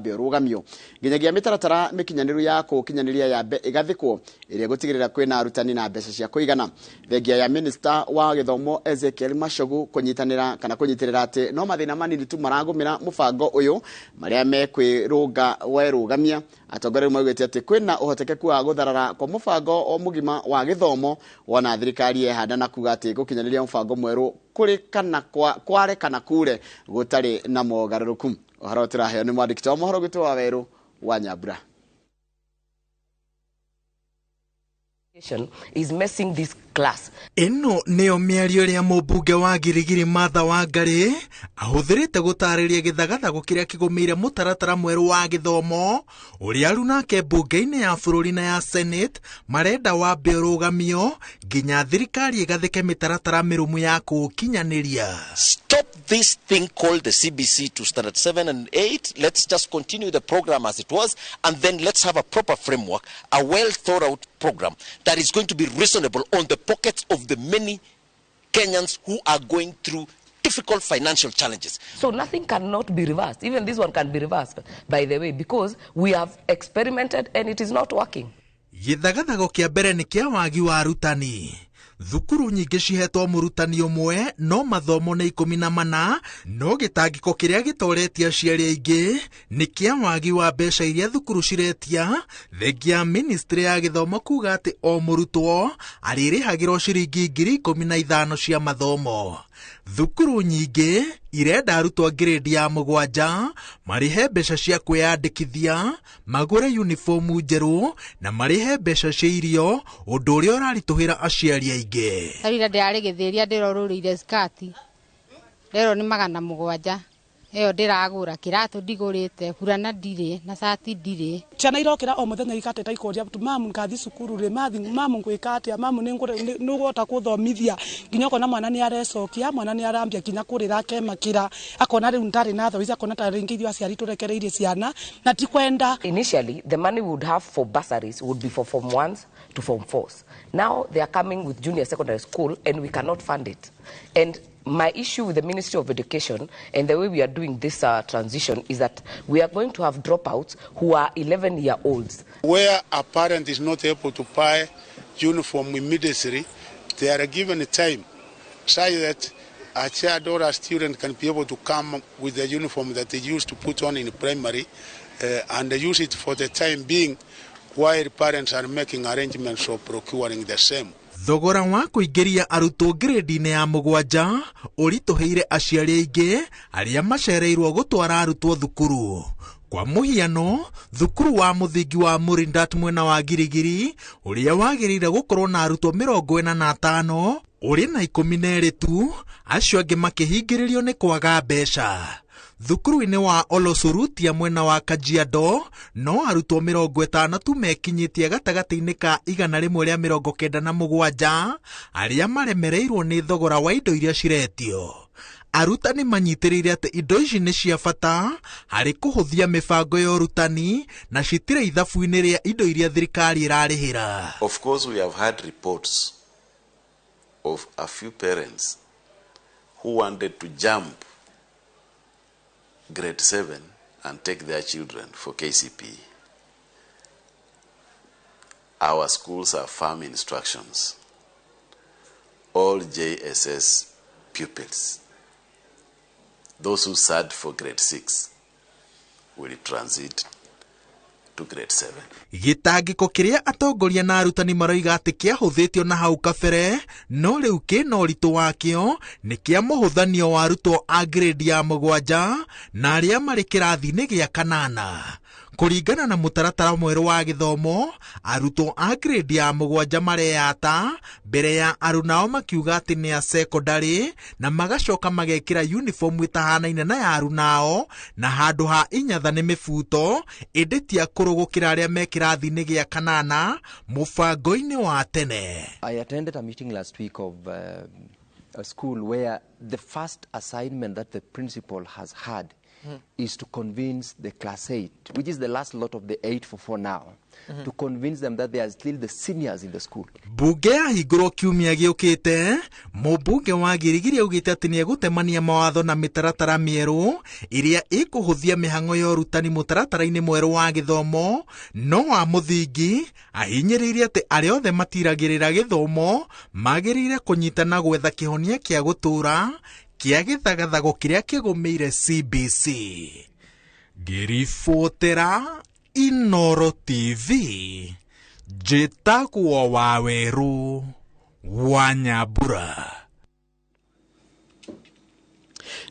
Ũrũgamio nginyagia mĩtaratara mĩkinyanĩru ya kũũkinyanĩria yambe ĩgathĩkwo, ĩrĩa ĩgũtigĩrĩra kwĩna arutani na mbeca cia kũigana. Thengia ya minista wa gĩthomo Ezekiel Machogu kũnyitanĩra kana kũnyitĩrĩra atĩ no mathĩna manini tu maragũmĩra mũbango ũyũ marĩa mekwĩrũnga werũgamia, atongoria rĩu maugĩte atĩ kwĩna ũhotekeku wa gũtharara kwa mũbango o mũgima wa gĩthomo wona thirikari yehanda na kuga atĩ gũkinyanĩria mũbango mwerũ kũrĩ kana kware kana kure gũtarĩ na mogarũrũku. Ũhoro tũraheo nĩ mwandĩki wa mohoro gwitũ wa Werũ wa Nyambura. Is messing this class. Ĩno nĩyo mĩario ĩrĩa mũmbunge wa Girigiri Martha Wangari ahũthĩrĩte gũtarĩria gĩthagathago kĩrĩa kĩgũmĩire mũtaratara mwerũ wa gĩthomo ũrĩa arunake mbunge-inĩ ya bũrũri na ya Senate marenda wambe ũrũgamio nginya thirikari ĩgathĩke mĩtaratara mĩrũmu ya kũũkinyanĩria. Stop this thing called the CBC to standard 7 and 8. Let's just continue the program as it was, and then let's have a proper framework, a well thought out program that is going to be reasonable on the pockets of the many Kenyans who are going through difficult financial challenges. So nothing cannot be reversed. Even this one can be reversed, by the way, because we have experimented and it is not working. Gĩthagathago kĩa mbere nĩ kĩa wagi wa arutani. Thukuru nyingĩ cihetwo mũrutani ũmwe no mathomo nĩ 14, no gĩtangĩko kĩrĩa gĩtoretie aciari aingĩ nĩ kĩa wagi wa mbeca iria thukuru ciretia, thengia ministry ya gĩthomo kuga atĩ o mũrutwo arĩrĩhagĩrwo ciringi 15,000 cia mathomo. Thukuru nyingĩ irenda arutwo a grade ya 7 marĩhe mbeca cia kwĩyandĩkithia, magũre uniform njerũ na marĩhe mbeca cia irio, ũndũ ũrĩa ũraritũhĩra aciari aingĩ. Tarira ndĩrarĩ gĩthĩria ndĩrorũrĩire skati rero nĩ 700 ĩyo ndĩragũra, kĩratũ ndigũrĩte, burana ndirĩ na cati ndirĩ. Ciana irokĩra o mũthenya igateta ikoria mamu ngathi cukuru rĩ, mathi mamu ngwĩka atĩa, mamu nĩngũhota kũthomithia, nginya ũkona mwana nĩ arecokia, mwana nĩ arambia nginya kũrĩra akemakĩra, akona rĩu ndarĩ na tho ici, akona ta rĩngĩ ithuĩ aciari tũrekereirie ciana na ti kwenda. Initially, the money we would have for bursaries would be for form ones to form fours. Now they are coming with junior secondary school and we cannot fund it. And my issue with the Ministry of Education and the way we are doing this transition is that we are going to have dropouts who are 11-year-olds. Where a parent is not able to buy uniform immediately, they are given time such that a child or a student can be able to come with the uniform that they used to put on in primary and use it for the time being while parents are making arrangements for procuring the same. Thogora wa kũingĩria arutwo grade-inĩ ya 7 ũritũhĩire aciari aingĩ arĩa macereirwo gũtwara arutwo thukuru. Kwa mũhiano, thukuru wa mũthingi wa Mũrindat mwena wa Girigiri ũrĩa wagĩrĩire gũkorwo na arutwo 45 ũrĩ na 12 tu, acio angĩ makĩhingĩrĩrio nĩ kwaga mbeca. Thukuru-inĩ wa Olosurutia mwena wa Kajiado no arutwo 50 tu mekinyĩtie gatagatĩ-inĩ ka 197 arĩa maremereirwo nĩ thogora wa indo iria ciretio. Arutani manyitĩrĩire atĩ indo ici nĩ cia bata harĩ kũhũthia mĩbango ya ũrutani na citirĩ ithabu-inĩ rĩa indo iria thirikari ĩrarĩhĩra. Of course, we have had reports of a few parents who wanted to jump grade 7 and take their children for KCPE. Our schools have firm instructions. All JSS pupils, those who sat for grade 6, will transit to grade 7. Gĩtangĩko kĩrĩa atongoria na arutani maroiga atĩ kĩahũthĩtio na hau kabere no rĩu kĩna ũritũ wakĩo nĩ kĩa mũhũthanio wa arutwo a grade ya 7 na arĩa marĩ kĩrathi-inĩ gĩa 8. Kũringana na mũtaratara mwerũ wa gĩthomo, arutwo a grade ya 7 mareyata mbere ya arunao makiuga atĩ nĩ a secondary na magacoka magekĩra uniform ĩtahanaine na ya arunao na handũ ha inyatha nĩ mĩbuto, ĩndĩ ti akũrũ gũkĩra arĩa me kĩrathi-inĩ gĩa 8 mũbango-inĩ wa tene. I attended a meeting last week of a school where the first assignment that the principal has had is to convince the class 8, which is the last lot of the 844 now, to convince them that they are still the seniors in the school. Bunge yahingũrwo kiumia gĩũkĩte, mũmbunge wa Girigiri augĩte atĩ nĩegũtemania mawatho na mĩtaratara mĩerũ ĩrĩa ĩkũhũthia mĩhang'o ya ũrutani mũtaratara-inĩ mwerũ wa gĩthomo, no wa mũthingi ahinyĩrĩirie atĩ arĩa othe matiragĩrĩra gĩthomo magĩrĩire kũnyitana gwetha kĩhonia kĩa gũtũũra kĩa gĩthagathago kĩrĩa kĩgũmĩire CBC. Ngĩribotera Inoro TV, njĩtagwo Wawerũ wa Nyambura.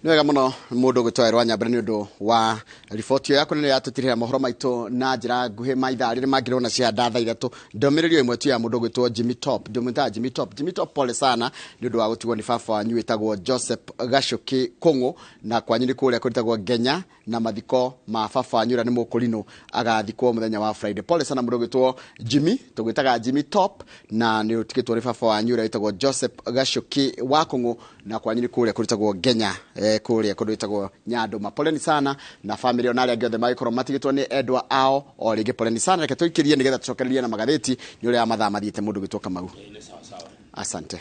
Nĩ wega mũno mũndũ gwĩtwo Nyambura nĩ ũndũ wa riboti ĩyo yaku nĩ yatũtirĩra mohoro maitũ na njĩra nguhĩ ma ithaa rĩrĩ mangĩrona cia nda thaa ithatũ. Ndũmĩrĩri ĩmwe tu ya mũndũ gwĩtwo Jimmy Top, ndĩmwĩtaga Jimmy Top. Jimmy Top, pole sana nĩ ũndũ wa gũtigwo nĩ baba wanyu wĩtagwo Joseph Gacuki Kũng'ũ, na kwanyu nĩ kũrĩa kũritagwo Ngenya, na mathiko ma baba wanyu ũrĩa nĩ mũkũrinũ agathikwo mũthenya wa Friday. Pole sana mũndũ gwĩtwo Jimmy, tũgwĩtaga Jimmy Top, na nĩ ũtigĩtwo nĩ baba wanyu ũrĩa wĩtagwo Joseph Gacuki wa Kũng'ũ, na kwanyu nĩ kũrĩa kũritagwo Ngenya, kũrĩa kũndũ gwĩtagwo Nyandũma. Poleni sana na family ona arĩa angĩ othe magĩkorwo matigĩtwo nĩ endwa ao o rĩngĩ, poleni sana. Reke tũikĩrie nĩgetha tũcokererie na magathĩti nĩ ũrĩa mathaa mathiĩte mũndũ gwĩtwo Kamau. Asante.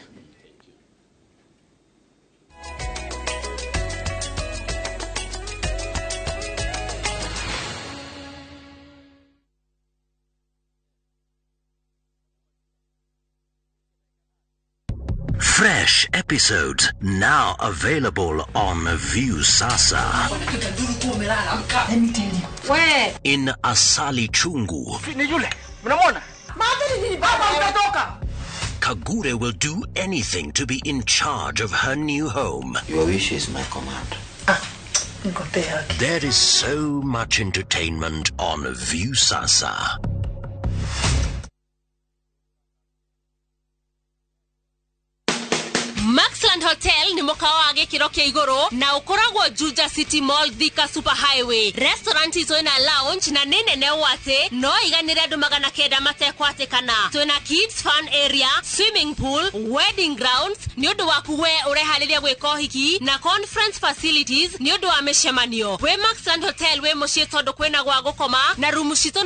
Fresh episodes now available on Viusasa. In Asali Chungu, Kagure will do anything to be in charge of her new home. Your wish is my command. There is so much entertainment on Viusasa. Maxland Hotel ni mukawa wa gĩkĩro kĩa igũrũ na ũkoragwo Juja City Mall, Thika Super Highway. Restaurant itũ ĩna lounge na nĩ nene ũũ atĩ no iganĩre andũ 900 matekwatĩkana. Twĩna kids fun area, swimming pool, wedding grounds nĩ ũndũ waku we ũreharĩria gwĩka ũhiki, na conference facilities nĩ ũndũ wa mĩcemanio. Wĩ Maxland Hotel wĩ mũciĩ tondũ kwĩna gwa gũkoma na rumu citũ.